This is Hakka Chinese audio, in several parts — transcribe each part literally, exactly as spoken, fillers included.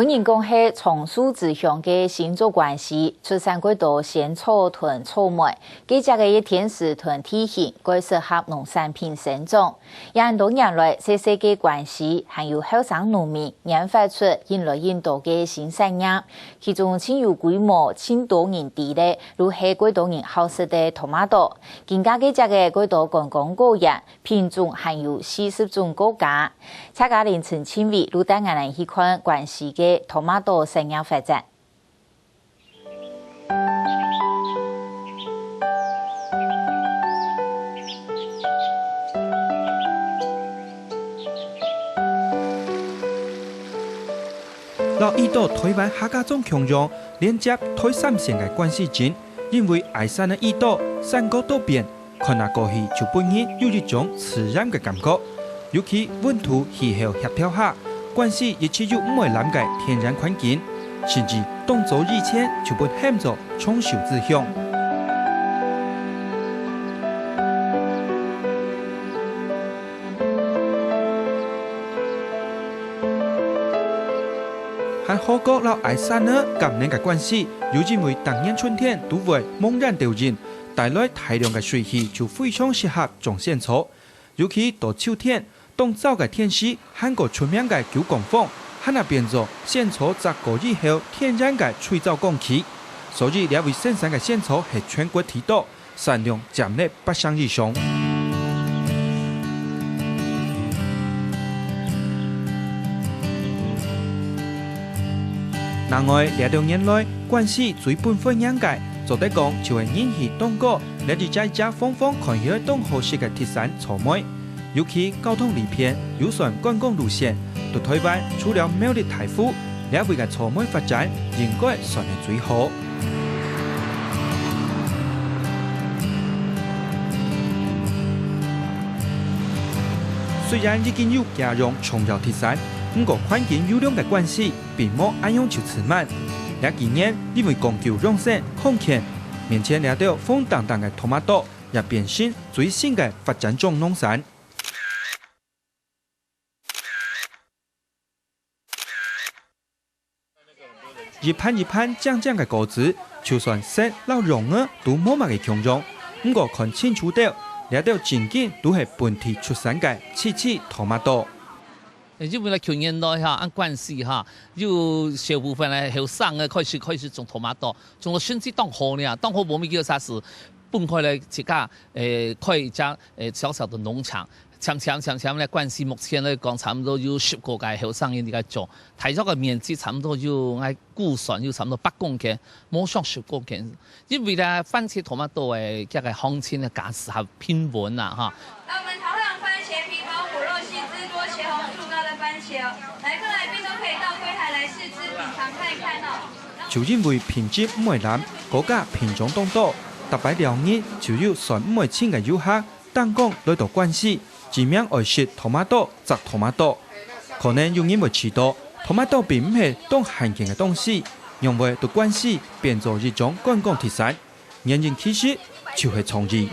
人講係松樹之鄉个新竹關西，出產幾多仙草同草莓，該跡个天時同地形，蓋適合農產品生長。也恁多年來，細細个關西，還有後生農民，研發出引來引多个新產業，其中盡有規模、盡多人知个，就係幾多人好食个tomato。今下該跡个幾多觀光果園， 品種還有四十種過加。自家凌晨盡尾，就帶𠊎等去看關西个tomato產業發展。摎已到臺灣客家庄共樣，連接臺三線个關西鎮，因為挨山个已到，山高多變， 看啊過去就分人有一種自然个感覺。尤其溫度、氣候協調下，關西一直有毋會濫个天然環境，甚至當早以前就分喊做長壽之鄉。還好過摎挨山仔、柑仔个關西，又因為逐年春天都會猛然調勻， 帶來大量个水氣就非常適合種仙草。尤其到秋天，當燥个天時，還過出名个九降風，還會變做仙草摘果以後天然个催燥空氣。所以這位生產个仙草係全國第一多，產量佔了八成以上。 另外，這兜年來，關西最分歡迎个，做得講就係人氣當高，這一隻隻方方看起來當好食个特產草莓。尤其交通利便，又算觀光路線，在臺灣除了苗栗大湖，這位个草莓發展應該算係最好。雖然已經有 這樣重要特產，毋過環境優良个關西，並無恁樣就自滿。這幾年因為講究養生、康健，面前這兜紅噹噹个tomato，也變成最新个發展中農產。 一盤一盤靚靚个果子，就算色摎樣仔都無麼个共樣，毋過看清楚兜，這兜正經都係本地出產个七七tomato。因為呢，近年來哈，恁關西哈，有小部分个後生个開始，開始種tomato，種到成績當好呢，當好無幾多啥事，分開來自家，誒，開一隻，誒，小小个農場。 漸漸漸漸呢，關西目前來講，差毋多有十個个後生人在該種，大約个面積差毋多有，𠊎估算有差毋多八公頃，無上十公頃。因為呢，番茄、tomato个這个行情呢，價錢較平穩啦，哈。那我們桃園番茄皮毛果肉細緻多茄紅素高的番茄哦，來客來賓都可以到櫃台來試吃品嚐看看哦。就因為品質毋會爛，高價品種當多，逐擺尞日就有算毋會清个遊客， 聽講來到關西，專門愛食tomato、摘tomato。可能有人會試著，tomato並毋係當罕見个東西，仰會在關西變做一種觀光特產？原因其實就係創意。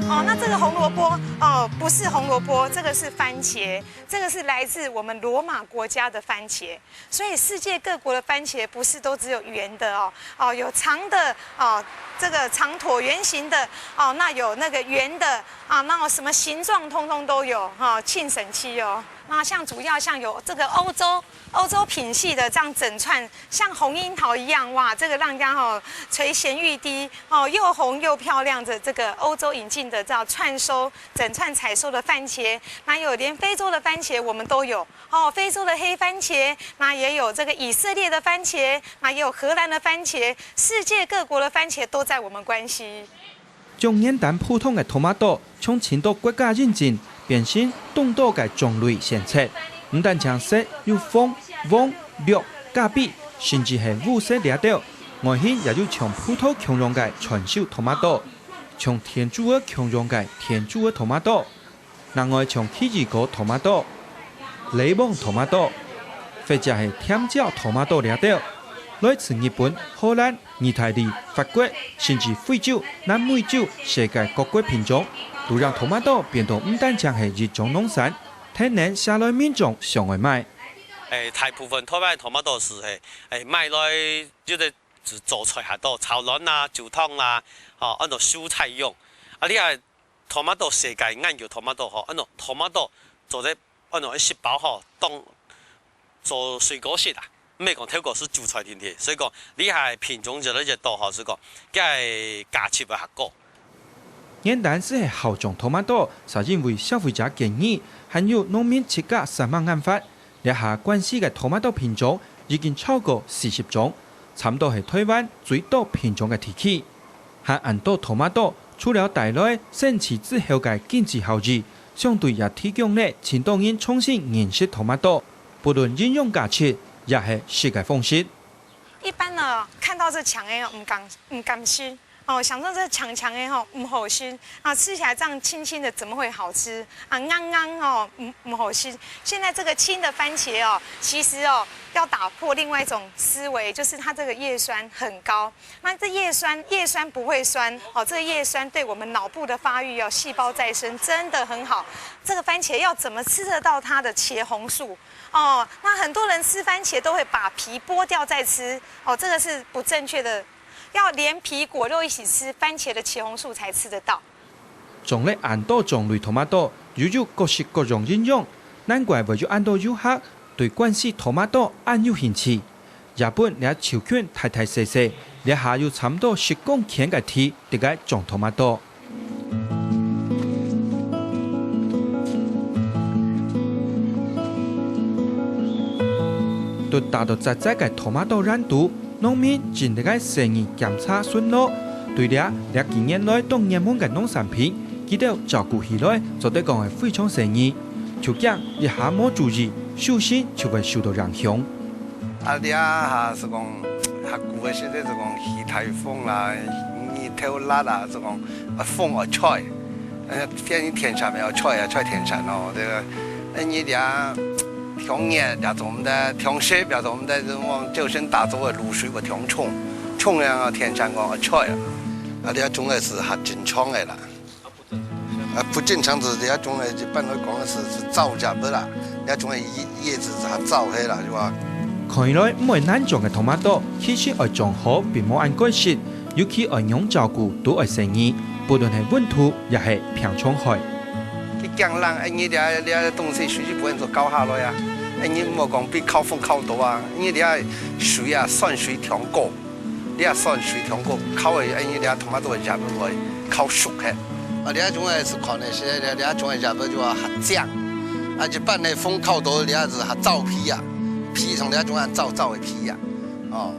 哦，那這個紅蘿蔔，哦，不是紅蘿蔔，這個是番茄。 這個是來自我們羅馬國家的番茄，所以世界各國的番茄不是都只有圓的哦，哦，有長的哦，這個長橢圓形的哦，那有那個圓的啊，那什麼形狀通通都有哈，盡神奇哦。那像主要像有這個歐洲歐洲品系的這樣整串，像紅櫻桃一樣，哇，這個讓人家哦垂涎欲滴哦，又紅又漂亮的這個歐洲引進的這樣串收，整串採收的番茄，那有連非洲的番茄我們都有。 哦，非洲的黑番茄，那也有這個以色列的番茄，那也有荷蘭的番茄，世界各國的番茄都在我們關西。將原旦普通个tomato，像盡多國家引進，變成當多个種類選擇，毋單淨色有紅、黃、綠、咖啡，甚至係烏色這兜，外形也有像葡萄共樣个全熟tomato，像天竺仔共樣个天竺仔tomato。 另外像奇異果tomato、檸檬tomato，或者係甜椒tomato這兜，來自日本、荷蘭、義大利、法國，甚至非洲、南美洲世界各國品種，都讓tomato變到毋單淨係一種農產，天然下來民眾想愛買。誒，大部分臺灣tomato係，誒，誒，買來有个係做菜下肚，炒卵啦、煮湯啦，吼，安到蔬菜用。啊，你看tomato世界研究tomato吼，安到tomato做得安到一食飽吼，當做水果食啊，毋係講透過係煮菜定定。所以講，你看品種越來越多吼，係講，該價值會較高。原單係係好種tomato，就因為消費者建議，還有農民自家煞猛研發，這下關西个tomato品種已經超過四十種，差毋多係臺灣最多品種个地區。還恁多tomato，除了帶來生產之後个經濟效益，相對也提供了盡多人重新認識tomato，不論營養價值，也係食个方式。一般呢，看到這青个哦，毋敢，毋敢食。哦，想說這青青个吼，毋好食啊，吃起來這樣青青的，怎麼會好吃啊？硬硬哦，毋，毋好食。現在這個青的番茄哦，其實哦，要打破另外一種思維，就是它這個葉酸很高。那這葉酸，葉酸不會酸哦，這個葉酸對我們腦部的發育哦，細胞再生真的很好。這個番茄要怎麼吃得到它的茄紅素？ 哦，那很多人吃番茄都會把皮剝掉再吃，哦，這個是不正確的，要連皮果肉一起吃，番茄的茄紅素才吃得到。種類恁多種類tomato，又有各式各樣營養，難怪會有恁多遊客對關西tomato恁有興趣。日本這就近大大細細，這下有差毋多十公頃个地，在該種tomato。 都打到扎扎个tomato園肚，農民正在該細義檢查巡邏。對這，這幾年來當熱門个農產品，佢兜照顧起來做得講係非常細義，就驚一下無注意，收成就會受到影響。啊，這下係講，下久个時節係講起颱風啦，日頭辣啊，係講，啊，風會吹。 呃，變成田產，愛吹啊，吹田產哦，這個，呃，你這，天熱也做毋得，天濕也做毋得，這種救生打走个露水會天沖，沖了啊，田產講愛吹啊。啊，這種个係較正常个啦。啊，不正常係這種个，一般來講係，係燥熱个啦，這種个葉，葉子係燥个啦，係吧？看起來毋會難種个tomato，其實愛種好並無恁該食，尤其愛仰照顧都愛細義，不論係溫度也係病蟲害。佢驚冷，哎，你這，這東西隨時分人做搞下來啊！哎，你莫講比烤風烤到啊，你這水啊，酸水忒高，這酸水忒高，烤个，哎，你這tomato个葉會烤熟个。啊，這種个係看个係，這，這種个葉就較靚。啊，一般个風烤到這係較燥皮啊，皮像這種恁燥燥个皮啊。 哦，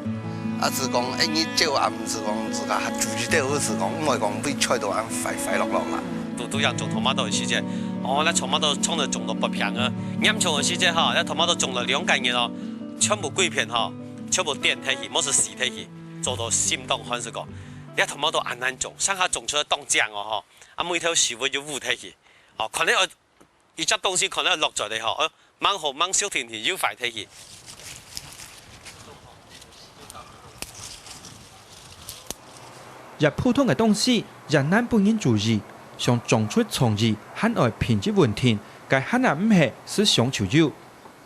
啊，係講，哎，你朝暗係講，自家還注意到，係講，毋會講被吹到恁壞壞落落啦。都，都樣種tomato个時節，哦，該tomato種到種到發病啊，嚴重个時節吼，該tomato種了兩個月哦，全部歸片吼，全部顛忒去，無係死忒去，做到心當寒係講，該tomato恁難種，上下種出來當靚哦吼，啊，尾頭屎朏又烏忒去，哦，看了 一隻東西可能落在咧吼，呃，吂好吂小心心又壞忒去。越普通个東西，越難分人注意，想種出創意，還愛品質穩定，該還也毋係係想就有。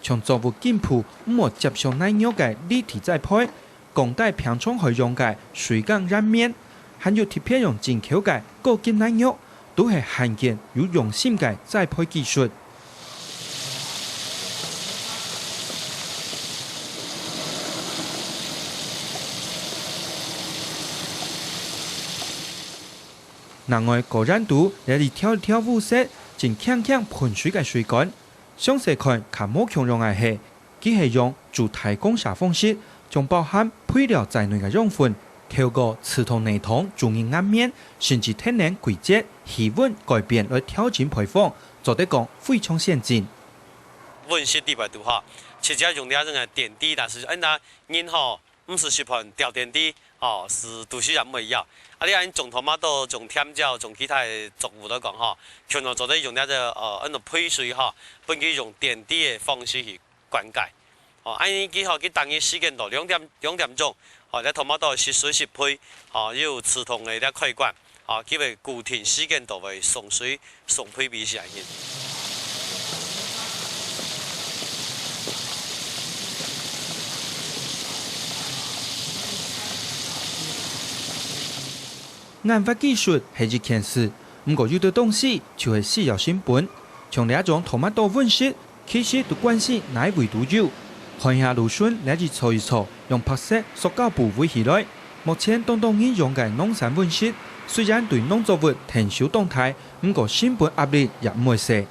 像作物根部毋好接觸泥肉个立體栽培， 降低病蟲害用个水耕染棉，還有特別用進口个高筋泥肉，都係罕見有用心个栽培技術。另外，果園肚也有一條一條烏色，正輕輕噴水个水管，詳細看較無共樣个係， 佢係用主題公社方式，將包含肥料在內个養分，透過池塘泥塘、種入岩面，甚至天然季節、氣溫改變來調整配方，做得講非常先進。溫室裡背肚吼，直接用這種个點滴，但係恁樣人吼，毋使習慣吊點滴，吼，係都係也毋會要。啊，你恁種tomato、種甜椒、種其他个作物來講吼，全部做得用這個，呃，恁樣肥水吼，分佢用點滴个方式去 灌溉。哦，恁樣佢吼，佢當日時間到兩點，兩點鐘，哦，這tomato係水係肥，哦，有自動个這開關，哦，佢會固定時間到會送水，送肥畀人。研發技術係一件事，毋過有兜東西就係需要成本。像這種tomato溫室， 其實在關西哪位都有。看下路脣這一座一座用白色塑膠布圍起來，目前當多人用个農產溫室，雖然對農作物𢯭手當大，毋過成本壓力也毋會細。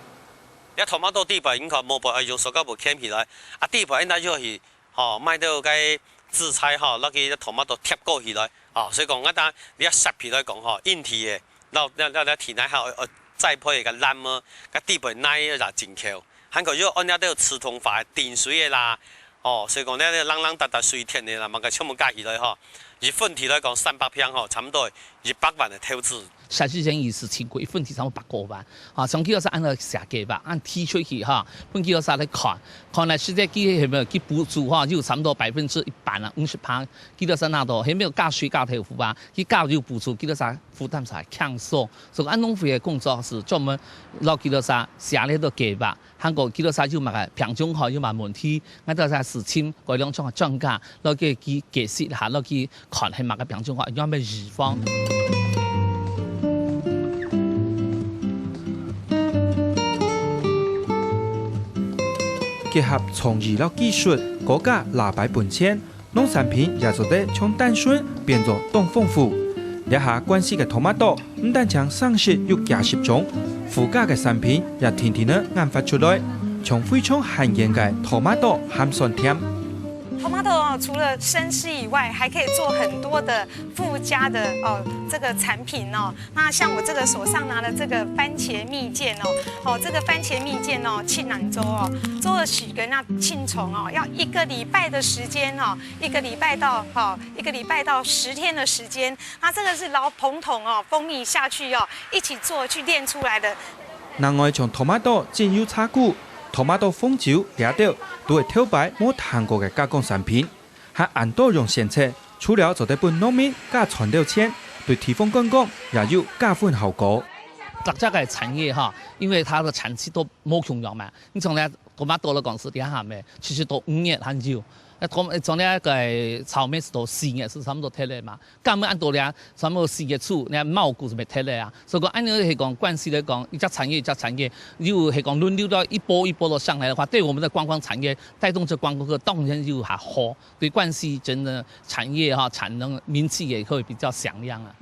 這tomato底背，你看無背愛用塑膠布弇起來，啊底背應該就係，吼，買到該紫菜吼，落去tomato貼過起來，哦，所以講，𠊎等你愛設備來講吼，硬體个， 然後，然後，然後地泥還有，呃，栽培个爛麼，該地皮泥也真摳。還過又按照這个自動化个定水个啦，哦，所以講呢，這个零零達達水電个啦，麼个全部加起來吼，一分地來講三百坪吼，差不多一百萬个投資。設計師意思情況，一分地差不多百過萬。啊，像佢个係按照寫計畫，按提出去哈，分佢个係來看，看來實際佢係無佢補助哈，有差不多百分之一百啊，五十趴，佢个係拿到，係無加水加豆腐啊，佢加有補助，佢个係 負擔上輕鬆。所以安農會个工作係專門摎佢兜儕寫了个計畫，還過佢兜儕有麼个病蟲害，有麼个問題，𠊎兜儕係請該兩種个專家，摎佢，佢解釋下，摎佢看係麼个病蟲害，仰般預防。結合創意摎技術，高價拉擺本錢， 農產品也做得從單純變做當豐富。這下關西个tomato毋單淨生食有幾十種，附加个產品也定定仔研發出來，像非常罕見个tomato鹹酸甜。Tomato哦，除了生吃以外，還可以做很多的附加的哦，這個產品哦。那像我這個手上拿的這個番茄蜜餞哦，哦，這個番茄蜜餞哦，盡難做哦，做了許個那慶蟲哦，要一個禮拜的時間哦， 一個禮拜到，哈，一個禮拜到十天的時間。那這個是摎膨桶哦，蜂蜜下去哦，一起做，去煉出來的。另外，像tomato精油茶鈷、tomato紅酒這兜，都係頭擺無聽過个加工產品，還恁多樣選擇，除了做得分農民加賺兜錢，對地方觀光也有加分效果。逐隻个產業哈，因為佢个產期都無共樣嘛，你從來 tomato來講係這下咩，其實到五月還有。那tom-，從那個草莓係到四月係差不多忒了嘛。該麼恁多了，差不多四月初，那茂谷係忒了啊。所以講，恁樣係講關係來講，一隻產業一隻產業，又係講輪流到一波一波的上來的話，對我們的觀光產業帶動這觀光客當然又還好，對關係整個產業哈，產能名氣也會比較響亮啊。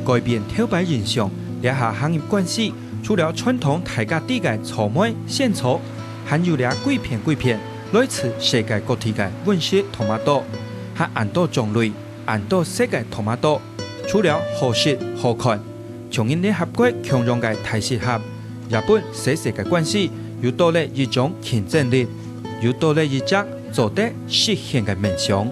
改變頭擺印象，這下行入關西，除了傳統大家知个草莓、仙草，還有這幾片幾片來自世界各地个溫室tomato，還恁多種類、恁多色个tomato，除了好食好看， 像人聯合國共樣个大食盒，也分細細个關西有多了一種競爭力，有多了一隻做得實現个夢想。